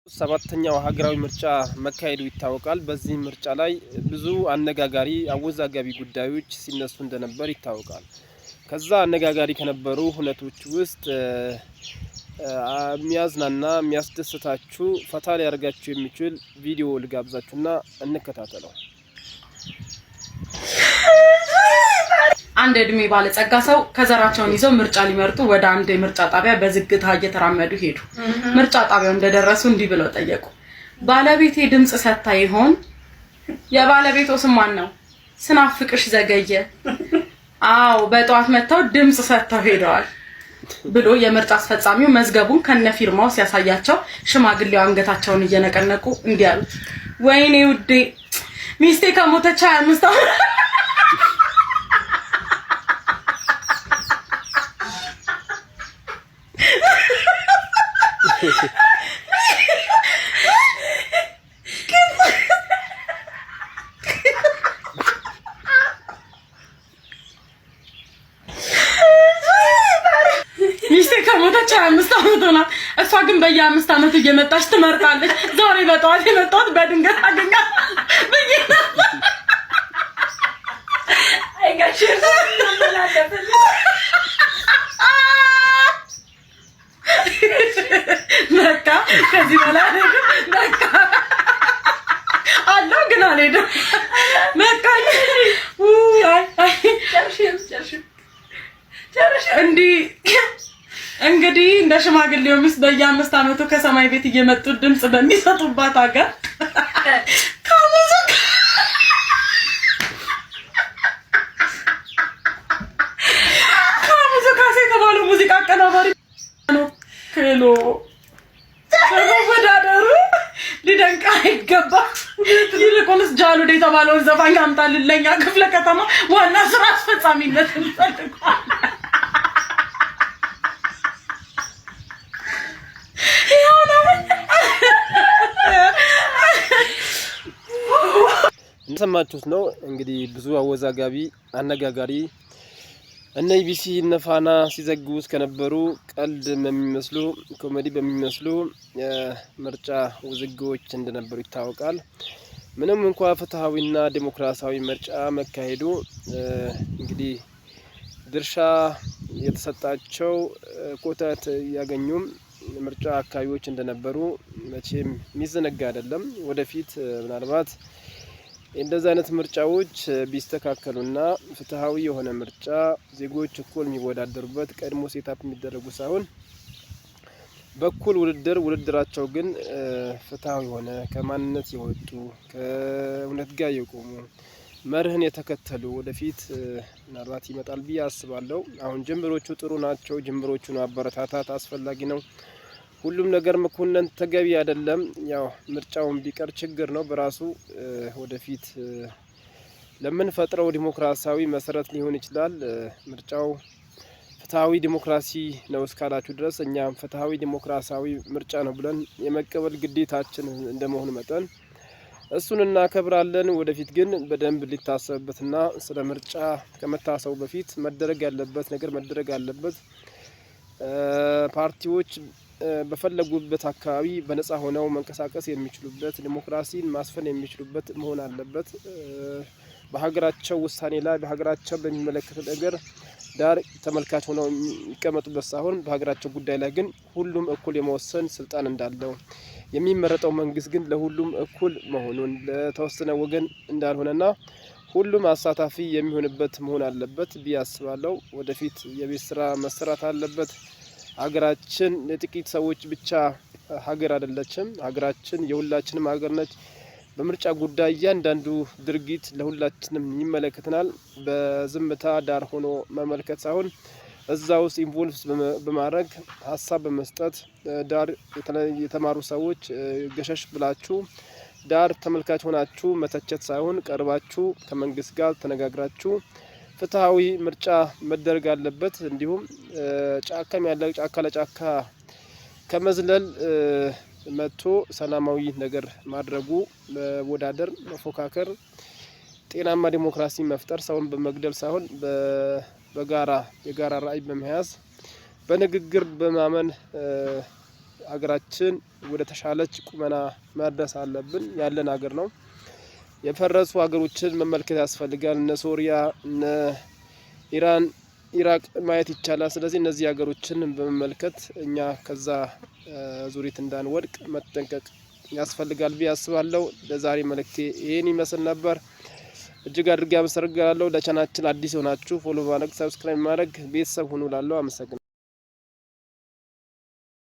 ሰባተኛው ሀገራዊ ምርጫ መካሄዱ ይታወቃል። በዚህ ምርጫ ላይ ብዙ አነጋጋሪ፣ አወዛጋቢ ጉዳዮች ሲነሱ እንደነበር ይታወቃል። ከዛ አነጋጋሪ ከነበሩ ሁነቶች ውስጥ የሚያዝናና፣ የሚያስደስታችሁ፣ ፈታ ሊያደርጋችሁ የሚችል ቪዲዮ ልጋብዛችሁና እንከታተለው። አንድ እድሜ ባለጸጋ ሰው ከዘራቸውን ይዘው ምርጫ ሊመርጡ ወደ አንድ የምርጫ ጣቢያ በዝግታ እየተራመዱ ሄዱ። ምርጫ ጣቢያው እንደደረሱ እንዲህ ብለው ጠየቁ። "ባለቤቴ ድምፅ ሰጥታ ይሆን?" "የባለቤቶ ስም ማን ነው?" "ስናፍቅሽ ዘገየ።" "አዎ፣ በጠዋት መጥተው ድምፅ ሰጥተው ሄደዋል" ብሎ የምርጫ አስፈጻሚው መዝገቡን ከነፊርማው ሲያሳያቸው ሽማግሌው አንገታቸውን እየነቀነቁ እንዲህ አሉት። "ወይኔ ውዴ፣ ሚስቴ ከሞተች 25 ዓመት።" ሚስቴ ከሞተች 25 ዓመት ሆናት። እሷ ግን በየ5 ዓመቱ እየመጣች ትመርጣለች። ዛሬ በጠዋት የመጣሁት በድንገት አገኛት ብዬ ነው። በቃ ከዚህ በላይ አልሄድም። በቃ አለው ግን አልሄድም። በቃ እንዲህ እንግዲህ እንደ ሽማግሌው ሚስት በየ5 ዓመቱ ከሰማይ ቤት እየመጡ ድምፅ በሚሰጡባት ሀገር ካሙዙ ካሴ የተባለው ሙዚቃ አቀናባሪ ነው። ክሎ በመወዳደሩ ሊደንቅ አይገባም። ይልቁንስ ጃሉድ የተባለውን ዘፋኝ አምጣልን፣ ለኛ ክፍለ ከተማ ዋና ስራ አስፈጻሚነት እንፈልገዋለን። እንደሰማችሁት ነው እንግዲህ ብዙ አወዛጋቢ፣ አነጋጋሪ እነ ኢቢሲ እነ ፋና ሲዘግቡት ከነበሩ ቀልድ በሚመስሉ፣ ኮሜዲ በሚመስሉ ምርጫ ውዝግቦች እንደነበሩ ይታወቃል። ምንም እንኳ ፍትሐዊና ዴሞክራሲያዊ ምርጫ መካሄዱ እንግዲህ ድርሻ የተሰጣቸው ኮታ ያገኙም ምርጫ አካባቢዎች እንደነበሩ መቼም የሚዘነጋ አይደለም። ወደፊት ምናልባት እንደዚህ አይነት ምርጫዎች ቢስተካከሉና ፍትሐዊ የሆነ ምርጫ፣ ዜጎች እኩል የሚወዳደሩበት፣ ቀድሞ setup የሚደረጉ ሳይሆን በኩል ውድድር፣ ውድድራቸው ግን ፍትሐዊ የሆነ፣ ከማንነት የወጡ፣ ከእውነት ጋር የቆሙ፣ መርህን የተከተሉ ወደፊት ምናልባት ይመጣል ብዬ አስባለሁ። አሁን ጅምሮቹ ጥሩ ናቸው። ጅምሮቹን ማበረታታት አስፈላጊ ነው። ሁሉም ነገር መኮነን ተገቢ አይደለም። ያው ምርጫውን ቢቀር ችግር ነው በራሱ፣ ወደፊት ለምንፈጥረው ዲሞክራሲያዊ መሰረት ሊሆን ይችላል። ምርጫው ፍትሐዊ ዲሞክራሲ ነው እስካላችሁ ድረስ እኛም ፍትሐዊ ዲሞክራሲያዊ ምርጫ ነው ብለን የመቀበል ግዴታችን እንደመሆኑ መጠን እሱን እናከብራለን። ወደፊት ግን በደንብ ሊታሰብበትና ስለ ምርጫ ከመታሰቡ በፊት መደረግ ያለበት ነገር መደረግ አለበት። ፓርቲዎች በፈለጉበት አካባቢ በነጻ ሆነው መንቀሳቀስ የሚችሉበት፣ ዲሞክራሲን ማስፈን የሚችሉበት መሆን አለበት። በሀገራቸው ውሳኔ ላይ፣ በሀገራቸው በሚመለከት ነገር ዳር ተመልካች ሆነው የሚቀመጡበት ሳይሆን በሀገራቸው ጉዳይ ላይ ግን ሁሉም እኩል የመወሰን ስልጣን እንዳለው፣ የሚመረጠው መንግስት ግን ለሁሉም እኩል መሆኑን፣ ለተወሰነ ወገን እንዳልሆነና ሁሉም አሳታፊ የሚሆንበት መሆን አለበት ብዬ አስባለሁ። ወደፊት የቤት ስራ መሰራት አለበት። ሀገራችን የጥቂት ሰዎች ብቻ ሀገር አይደለችም። ሀገራችን የሁላችንም ሀገር ነች። በምርጫ ጉዳይ እያንዳንዱ ድርጊት ለሁላችንም ይመለከተናል። በዝምታ ዳር ሆኖ መመልከት ሳይሆን እዛ ውስጥ involve በማድረግ፣ ሀሳብ በመስጠት፣ ዳር የተማሩ ሰዎች ገሸሽ ብላችሁ ዳር ተመልካች ሆናችሁ መተቸት ሳይሆን ቀርባችሁ ከመንግስት ጋር ተነጋግራችሁ ፍትሐዊ ምርጫ መደረግ አለበት። እንዲሁም ጫካም ያለ ጫካ ለጫካ ከመዝለል መጥቶ ሰላማዊ ነገር ማድረጉ፣ መወዳደር፣ መፎካከር፣ ጤናማ ዲሞክራሲ መፍጠር ሰውን በመግደል ሳይሆን በጋራ የጋራ ራዕይ በመያዝ፣ በንግግር በማመን ሀገራችን ወደ ተሻለች ቁመና መድረስ አለብን። ያለን ሀገር ነው። የፈረሱ ሀገሮችን መመልከት ያስፈልጋል። እነ ሶሪያ፣ እነ ኢራን፣ ኢራቅ ማየት ይቻላል። ስለዚህ እነዚህ ሀገሮችን በመመልከት እኛ ከዛ ዙሪት እንዳንወድቅ መጠንቀቅ ያስፈልጋል ብዬ አስባለሁ። ለዛሬ መልእክቴ ይህን ይመስል ነበር። እጅግ አድርጌ አመሰግናለሁ። ለቻናችን አዲስ የሆናችሁ follow ማድረግ፣ subscribe ማድረግ ቤተሰብ ሁኑ እላለሁ። አመሰግናለሁ።